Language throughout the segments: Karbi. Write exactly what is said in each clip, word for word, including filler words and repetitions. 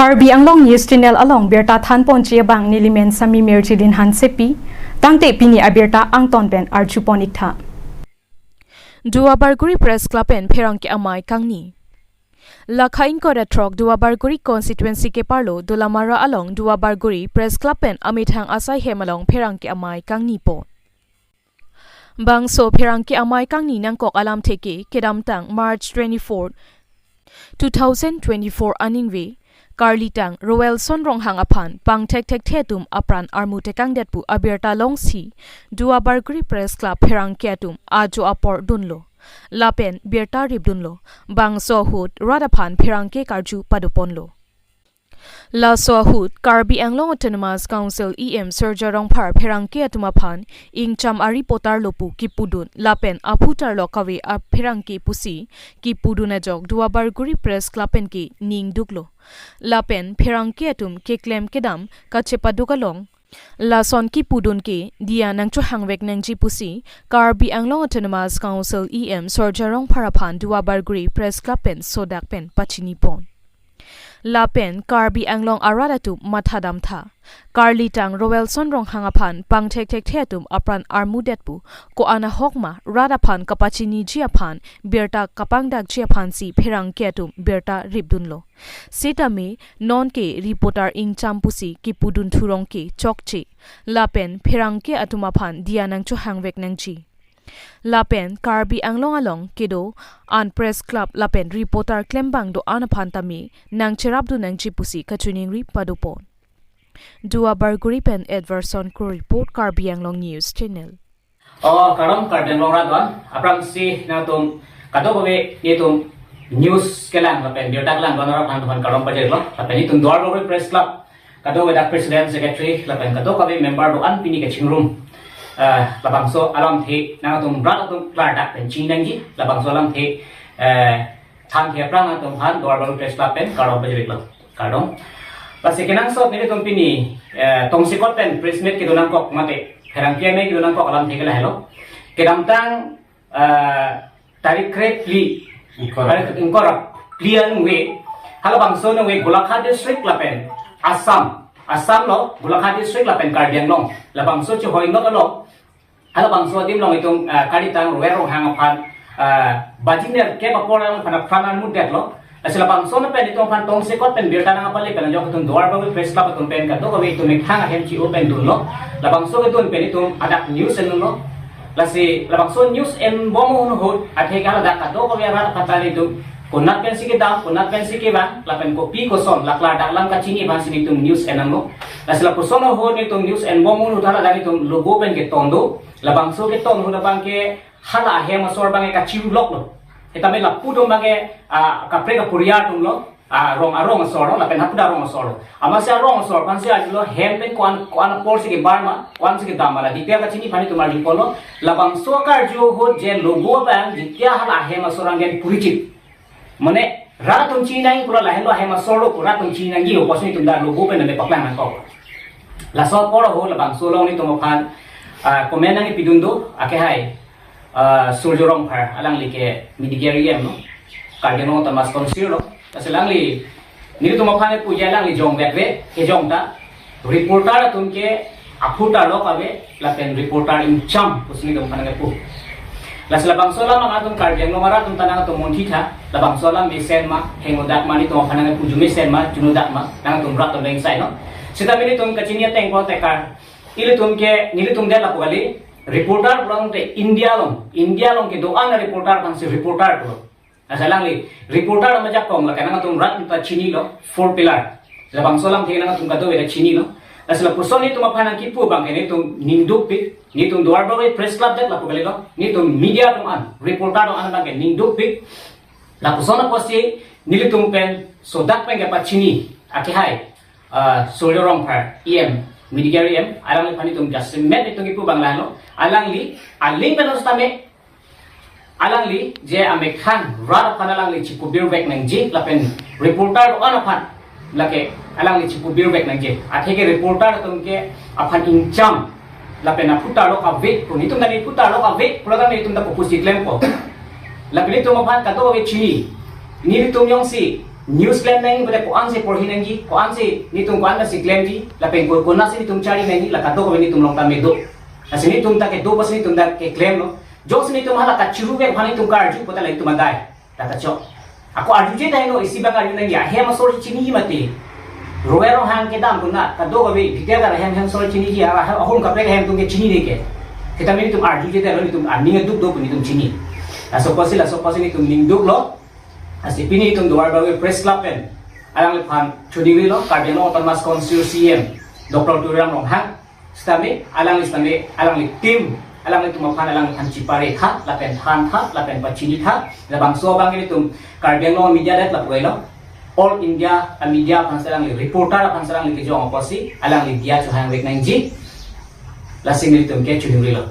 Karbi Anglong News Channel along birta thanponji abang nelimen Sami Merjilin Hansepi, tangte pini abirta angton pen arjupon iktha. Duarbagori Press Club pen pherangke amei kangni. Lakha ingkoi ra throk Duarbagori constituency keparlo Dolamara along Duarbagori Press Club pen amethang asai hem along pherangke amei kangnipo. Bangso pherangke amei kangni nangkok alamthe ke kedamtang March twenty-four, two thousand twenty-four aningve karlitang Roelson Ronghang aphan pangthekthekthe atum apran armu tekangdet pu abirta longsi Duarbagori Press Club pherangke atum ajo apor dunlo. Lapen birta ripdunlo. Bangso ahut rat aphan pherangke karju padoponlo. Laso ahut Karbi Anglong Autonomous Council E M Surjya Rongphar pherangke atum aphan ingcham ari potar lo pu kipudun lapen aphutar lo kave apherangke pusi kipudun ajok Duarbagori Press Club pen ke ningduklo. Lapen pherangke atum keklem kedam kachepaduk along lason kipudun ke diya nangchohangvek nangji pusi Karbi Anglong Autonomous Council E M Surjya Rongphar aphan Duarbagori Press Club pen sodak pen pachinipon. Lapen Karbi Anglong arat atum mathadamtha. Karlitang Roelson Ronghang aphan pangthekthekthe atum apran armudet pu ko-an ahok ma rat aphan kapachiniji aphan birta kapangdakji aphansi pherangke atum birta ripdunlo. Sitame nonke reporter ingcham pusi kipudun thurong ke chokche. Lapen pherangke atum aphan diya nangchohangvek nangji. Lapen Karbi Anglong along kedo-an Press Club lapen reporter klembang do-an aphan tame nangcherapdun nangji pusi kachiningri padopon. Duarbagori pen Edwardson Kro report, Karbi Anglong News Channel. Oh, kardom Karbi Anglong rat do-an, aphrangsi nangtum kadokave netum news kelang lapen birta kelang do-an aphan aphan kardom pajirlo, lapen netum Duarbagori Press Club kadokave dak president, secretary lapen kadokave member do-an pini kachingrum. Eh, labangso alamthe nangtum rat atum klardak pen chiningji, labangso alamthe, eh, thanphe aphrang atum aphan Duarbagori Press Club pen kardom pajirlo. Kardom. Lasi kenangsot nelitum pini, eh, tongsekot pen press meet kedo nangkok mate pherangke amei kedo nangkok alamthe ke lahelo. Kedamtang, eh, tarik kre phli, Ingkoi ra. Tarik ingkoi ra phli aningve, halabangso aningve Golaghat district lapen Assam, Assam lo Golaghat district lapen Karbi Anglong, labangso chehoi inglok along, halabangso adim along itum, ah, karlitang Roelson Ronghang aphan, ah, baji nerkep apor along aphan apran armudetlo. Lasi labangso pen itum aphan tongsekot pen birta nangpale pen ajok itum Duarbagori Press Club atum pen kadokave itum methang ahem chi-o pen dunlo. Labangso kedun pen itum adak news endunlo. Lasi labangso news enbom ahut athe ke ladak kadokave arat aphan ta itum konat pensi kedam, konat pensi kevang, lapen kopi koson la klardak alam kachini aphansi itum news en nanglo. Lasi lapuson ahut itum news enbom ahut ladak itum logo pen keton do. Labangso keton ahut abang ke hala ahem asor abang ke kachiruloklo. Sitame lapu atum abang ke, ah, kaprek kapuriar atumlo, ah, arong arong asor lo, lapen hapu ta arong asor lo. Amatsi arong asor aphansi arjulo hem pen ko-an ko-an aporsi kebar ma, ko-ansi kedam ma, la detail kachini aphan itum arjupolo. Labangso karju ahut je logo abang, detail hala ahem asor angen purichit. Mane, rat atum chiningji pura lahenlo ahem asor lo, rat atum chiningji, okosi itum ta logo pen nangpaklang nangkok. Laso apor ahut labangso along netum aphan, ah, comment nangpidun do, akehai, ah, Surjya Rongphar, alangli ke Medigere E M lo, Karbi Anglong Autonomous Council lo, lasi alangli, netum aphan puji alangli jongvekve, kejong ta, reporter atum ke aphutar lo kave, lapen reporter ingcham pusi netum aphan nangpu. Lasi labangso alam nangtum Karbi Anglong arat atum ta nangtum munthitha, labangso alam mesen ma, hengodak ma, netum aphan nangpu arju mesen ma, arjunodak ma, nangtum rat atum lengsai no. Sitame netum kachini ateng pon tekar, ilitum ke, nelitum det lapu kali, reporter pulote India along, India along kedo-an reporter aphansi reporter pulo. Lasi alangli, reporter ajakong lake nangtum rat ta chinilo, four pillar. Labangso alamthe nangtum kadokave ta chinilo. Lasi lapuson netum aphan nangkipu abang ke netum ningdukpik, netum Duarbagori Press Club det lapu kalilo, netum media atum an, reporter atum an abang ke ningdukpik. Lapuson apotsi nelitum pen sodak pen kepachini, akehai, ah, Surjya Rongphar, E M, Medigere E M, alangliphan netum jasemet netum kipu abang lahelo, alangli, aling pen sitame, alangli je amethang rat aphan alangli chikubirvek nangji lapen reporter do-an aphan lake alangli chikubirvek nangji. Athe ke reporter atum ke aphan ingcham lapen aphutar lo kave, netum ta aphutar lo kave, pulo ta netum ta kopusi klempo. Lapen netum aphan kadokave chini, netum jongsi News klem nangji, pada ko-ansi porhi nangji, ko-ansi netum ko-ansi klemji, lapen ko konatsi netum chari nangji, la kadokave netum along tame do. Lasi netum ta kedo pusi netum ta keklemlo. Jokse netum hala kachiruvek aphan netum karju puta la netum adai. Tata chok. Ako arjuje dai no, isi abang arju nangji, ahem asor chiniji mati. Roe Ronghang kedam konat, kadokave, Bidyagar ahem, hem asor chiniji, ara ahem, ahum kaprek ahem atum ke chinine ke. Sitame netum arjuje dai lo, netum aning aduk do pu netum chini. Laso pusi, laso pusi netum ning duklo. Lasi pini netum Duar Bagori Press Club pen alangliphan choding rilo, Karbi Anglong Autonomous Council C E M, Doctor Tuliram Ronghang. Sitame, alangli sitame, alangli team, alanglitum aphan, alangliphan chipare tha, lapen than tha, lapen pachini tha, labangso abang netum Karbi Anglong media det lapu lo. All India, a media aphan si alangli, reporter aphan si alangli kejong apotsi, alangli diya chohang vek nangji, lasi netum ke choding rilo.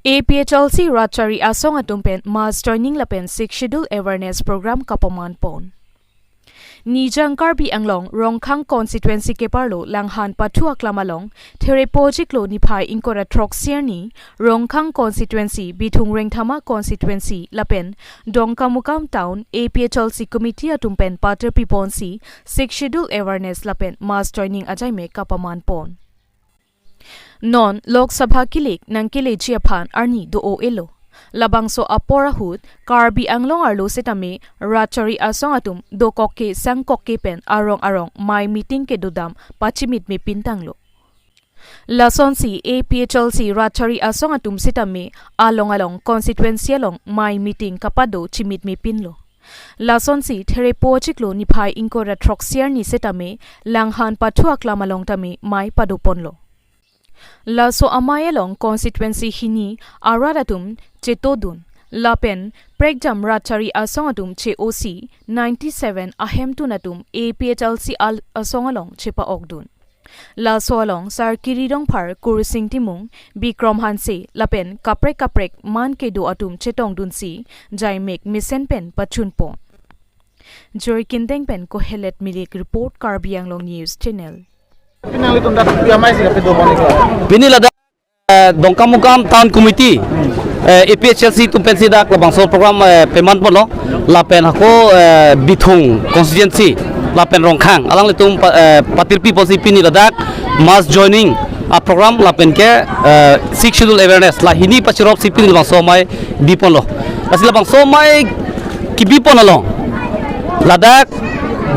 A P H L C Rat Chari Asong atum pen mass joining lapen Sixth Schedule awareness program kapaman pon. Nijang Karbi Anglong Rongkhang constituency keparlo Langhan Pathu Aklam along, Therepo achiklo niphai ingkoi ra throksi arni, Rongkhang constituency, Bithung Rengthama constituency, lapen Dongkamukam town A P H L C committee atum pen paterpi ponsi Sixth Schedule awareness lapen mass joining ajaimek kapaman pon. Non Lok Sabha kilik nangkeleji aphan arni do-o-elo. Labangso apor ahut Karbi Anglong arlo sitame Rat Chari Asong atum dokok ke sangkok ke pen arong arong mei meeting kedodam pachimit mepin tanglo. Lasonsi A P H L C Rat Chari Asong atum sitame along along constituency along mei meeting kapado chimit mepinlo. Lasonsi Therepo achiklo niphai ingkoi ra throksi arni sitame Langhan Pathu Aklam along tame mei pado ponlo. Laso amei along constituency hini arat atum chetodun, lapen prekjam Rat Chari Asong atum che-osi ninety-seven ahemtun atum A P H L C al asong along chepa-okdun. Laso along Sarkiri Rongphar, Kursing Timung, Bikrom Hanse, lapen kaprek kaprek man kedo atum chetongdunsi jaimek mesen pen pachun pon. Joy Kindeng pen Kohelet Milik report, Karbi Anglong News Channel. Pini ladak, eh, Dongkamukam Town Committee, eh, A P H L C atum pensi dak labangso program, eh, peman ponlo, lapen hako, eh, Bithung constituency, lapen Rongkhang, alanglitum pa-, eh, paterpi ponsi pini ladak mass joining a program lapen ke, eh, Sixth Schedule awareness la hini pachiropsi pini labangso amei bi ponlo. Lasi labangso amei kebi pon along, ladak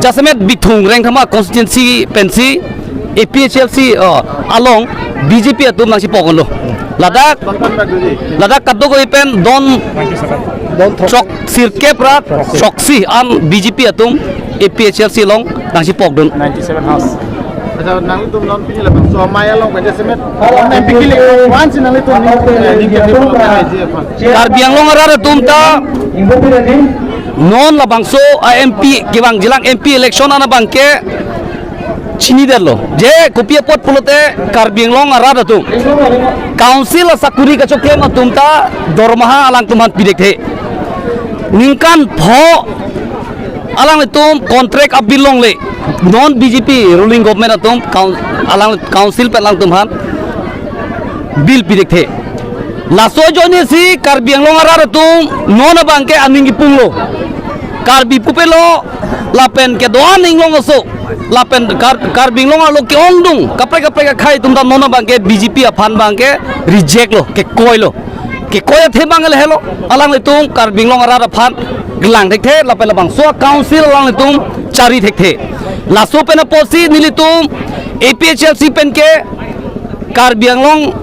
jasemet Bithung Rengthama constituency pensi A P H L C, oh, along B J P atum nangchepok-onlo. Ladak, ladak kadokave pen don, don throksi, sirkep ra throksi an B J P atum A P H L C along nangchepokdun. Ninety-seven house. Acha, nanglitum non pini labangso amei along pen jasemet M P kilik, ko-ansi nanglitum ning, eh, ning kebi pon lo, eh, ji aphan. Karbi Anglong arat atum ta non labangso a M P kevangjilang, M P election an abang ke chinidetlo. Je kopi apot pulote Karbi Anglong arat atum council asakuri kachoklem atum ta dormaha alangtum aphan pidekthe. Ningkan pho alanglitum contract a-bill longle. Non B J P ruling government atum coun-, alang council pen alangtum aphan bill pidekthe. Laso ajoinesi Karbi Anglong arat atum non abang ke aning kipunglo. Karbi pupelo lapen kedo-an inglong aso lapen Kar-, Karbi Anglong arlo ke-ongdung kaprek kaprek akhei atum ta non abang ke B J P aphan abang ke reject lo, kekoi lo. Kekoi athe abang le helo, alanglitum Karbi Anglong arat aphan kelang thekthe, lapen labangso council alanglitum chari thekthe. Laso pen apotsi nelitum A P H L C pen ke Karbi Anglong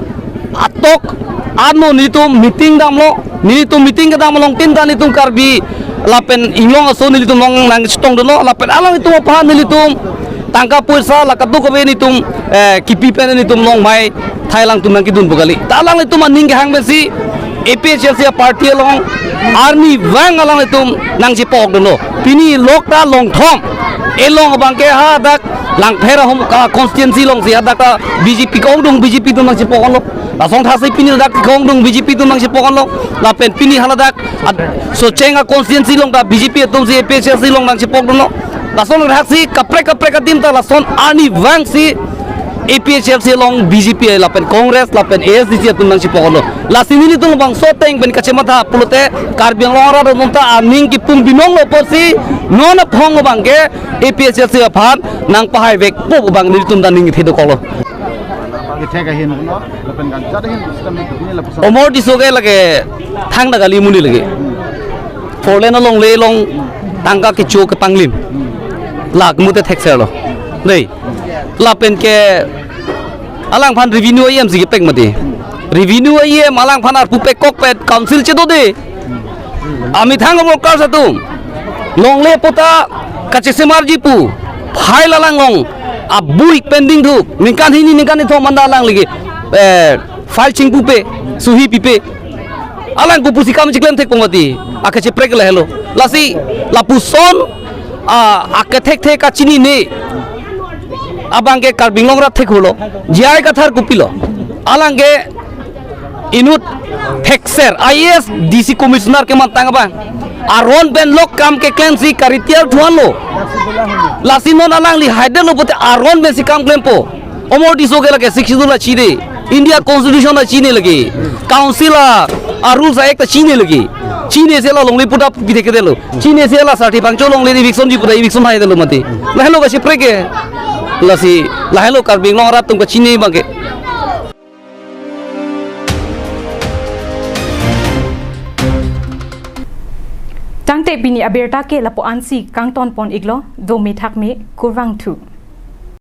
atok ano nelitum meeting damlo, nelitum meeting kedam along tin ta nelitum Karbi lapen inglong aso nelitum along nangchetongdunlo, lapen alanglitum aphan nelitum tangka poisa la kadokave nelitum, eh, kipi pen nelitum along mei thai alangtum nangkedun pu kali. Ta alanglitum aning kehang pensi A P H L C a party along arnivang alanglitum nangchepokdunlo. Pini lok ta longthom. Elong abang ke hadak Langpher ahum a constituency alongsi hadak ta B J P ke-ongdung B J P atum nangchepok-onlo. Lason thasi pini ladak ke-ongdung B J P atum nangchepok-onlo. Lapen pini haladak at-, Socheng a constituency along ta B J P atumsi A P H L C along nangchepokdunlo. Lason thaksi kaprek kaprek adim ta lason arnivangsi APHLC along BJP lapen Congress lapen ASDC atum nangchipoklo. Lasi nelitum bangso ateng pen kachematha pulote Karbi Anglong arat atum ta aning kipung binong lo apotsi non aphong abangke APHLC aphan nangpahai vekpo abang nelitum ta ning thedoklo. Kethek ahin no, lapen kangjat ahin, sita mi kepini lapuson. Omor Tisso ke lake thangta kali amonit lake. Four lane alongle along tangka kecho kepanglim. Lake mute thekser lo. Dei. Lapen ke alangphan revenue EM si kepek mati. Revenue EM alangphan arpu pekkok pet council chedo de. Amethang workers atum. Longle puta kachesemarji pu. File alang along. Abui pending thu. Ningkan hini ningkan kethom anta alang lake. Eh, file chingpupe. Suhi pipe. Alang kopusi kam chiklem thekpo mati. Akacheprek lahelo. Lasi lapuson, ah, akethek thek kachinine. Abangke Karbi Anglong arat thekhulo. J I Kathar kopilo. Alangke inut thekser IAS DC commissioner kemantang abang. Aron pen lok kam keklemsi ka-retire thuanlo. Lasi non alangli haidetlo pulote aron pensi kam klempo. Omor Tisso ke lake Sixth Schedule la chide. India Constitution la chine lake. Council la, a rules a act la chine lake. Chinesi la longle puta pithekdetlo. Chinesi la sarti pangcho longle eviction ji puta eviction haidetlo mati. Lahelo kacheprek ke. Lasi, lahelo Karbi Anglong arat atum kachine abangke. Tangte pini abirta ke lapu-ansi kangtonpon-iklo, dome thakme, kurvangthu.